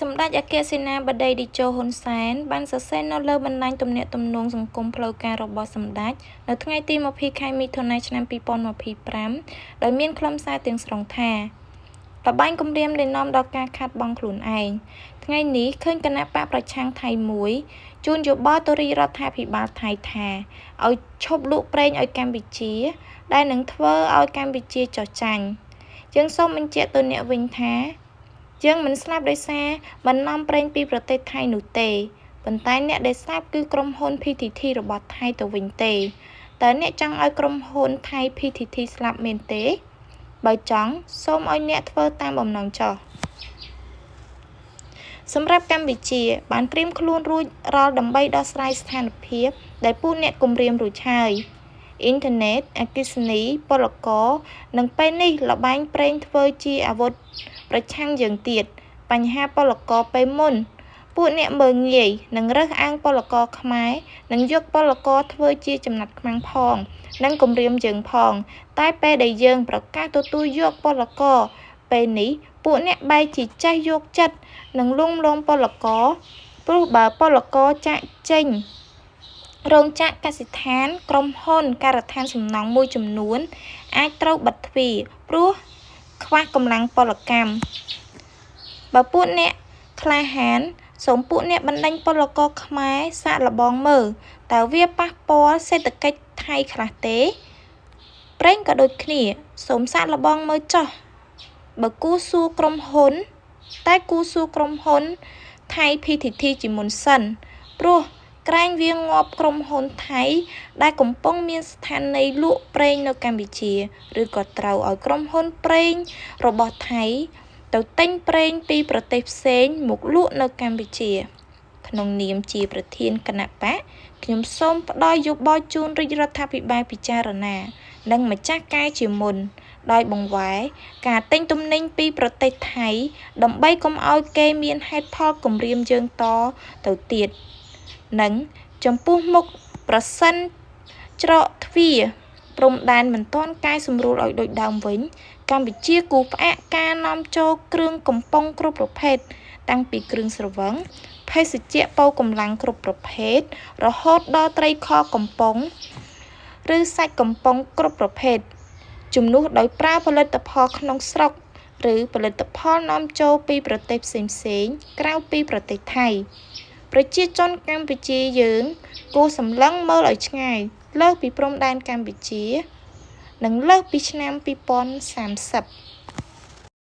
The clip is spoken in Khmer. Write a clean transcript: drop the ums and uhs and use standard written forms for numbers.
សម្តេចអគ្គសេនាបតីតេជោ ហ៊ុន សែន បានសរសេរនៅលើបណ្តាញទំនាក់ទំនងសង្គមផ្លូវការរបស់សម្តេច នៅថ្ងៃទី២០ ខែមិថុនា ឆ្នាំ២០២៥ ដោយមានខ្លឹមសារទាំងស្រុងថា ល្បែងគំរាមដែលនាំដល់ការខាតបង់ខ្លួនឯង ថ្ងៃនេះឃើញគណបក្សប្រឆាំងថៃមួយ ជូនយោបល់ទៅរាជរដ្ឋាភិបាលថៃថា ឲ្យឈប់លក់ប្រេងឲ្យកម្ពុជា ដែលនឹងធ្វើឲ្យកម្ពុជាចុះចាញ់ យើងសូមបញ្ជាក់ទៅអ្នកវិញថា យើងមិនស្លាប់ដោយសារមិននាំប្រេងពីប្រទេសថៃនោះទេ ប៉ុន្តែអ្នកដែលស្លាប់គឺក្រុមហ៊ុន PTT របស់ថៃទៅវិញទេ តើអ្នកចង់ឲ្យក្រុមហ៊ុនថៃ PTT ស្លាប់មែនទេ បើចង់ សូមឲ្យអ្នកធ្វើតាមបំណងចុះ សម្រាប់កម្ពុជា បានត្រៀមខ្លួនរួចរាល់ដើម្បីដោះស្រាយស្ថានភាពដែលពួកអ្នកគំរាមរួចហើយ អ៊ីនធឺណិត អគ្គិសនី ពលករ និងពេលនេះល្បែងប្រេងធ្វើជាអាវុធប្រឆាំងយើងទៀត បញ្ហាពលករពេលមុន ពួកអ្នកមើលងាយ និងរើសអើងពលករខ្មែរ និងយកពលករធ្វើជាចំណាប់ខ្មាំងផង និងគំរាមយើងផង តែពេលដែលយើងប្រកាសទទួលយកពលករ ពេលនេះពួកអ្នកបែរជាចេះយកចិត្ត និងលួងលោមពលករ ព្រោះបើពលករចាកចេញ រោងចក្រ កសិដ្ឋាន ក្រុមហ៊ុន ការដ្ឋានសំណង់មួយចំនួនអាចត្រូវបិទទ្វារ ព្រោះខ្វះកម្លាំងពលកម្ម បើពួកអ្នកក្លាហាន សូមពួកអ្នកបណ្តេញពលករខ្មែរសាកល្បងមើល តើវាប៉ះពាល់សេដ្ឋកិច្ចថៃខ្លះទេ ប្រេងក៏ដូចគ្នា សូមសាកល្បងមើលចុះ បើគួរសួរក្រុមហ៊ុន តែគួរសួរក្រុមហ៊ុនថៃ PTT ជាមុនសិន ព្រោះក្រែងវាងាប់ក្រុមហ៊ុនថៃដែលកំពុងមានស្ថានីយ៍លក់ប្រេងនៅកម្ពុជា ឬក៏ត្រូវឲ្យក្រុមហ៊ុនប្រេងរបស់ថៃទៅទិញប្រេងពីប្រទេសផ្សេងមកលក់នៅកម្ពុជា ក្នុងនាមជាប្រធានគណបក្ស ខ្ញុំសូមផ្តល់យោបល់ជូនរាជរដ្ឋាភិបាលពិចារណា និងម្ចាស់ការជាមុន ដោយបង្វែរការទិញទំនិញពីប្រទេសថៃ ដើម្បីកុំឲ្យគេមានហេតុផលគំរាមយើងតទៅទៀត និងចំពោះមុខប្រសិនច្រកទ្វារព្រំដែនមិនទាន់កែសម្រួលឲ្យដូចដើមវិញ កម្ពុជាគួរផ្អាកការនាំចូលគ្រឿងកំប៉ុងគ្រប់ប្រភេទ តាំងពីគ្រឿងស្រវឹង ភេសជ្ជៈប៉ូវកម្លាំងគ្រប់ប្រភេទ រហូតដល់ត្រីខកំប៉ុង ឬសាច់កំប៉ុងគ្រប់ប្រភេទ ជំនួសដោយប្រើផលិតផលក្នុងស្រុក ឬផលិតផលនាំចូលពីប្រទេសផ្សេងៗក្រៅពីប្រទេសថៃ ប្រជាជនកម្ពុជាយើងគួរសម្លឹងមើលឲ្យឆ្ងាយលើសពីព្រំដែនកម្ពុជា និងលើសពីឆ្នាំ២០៣០។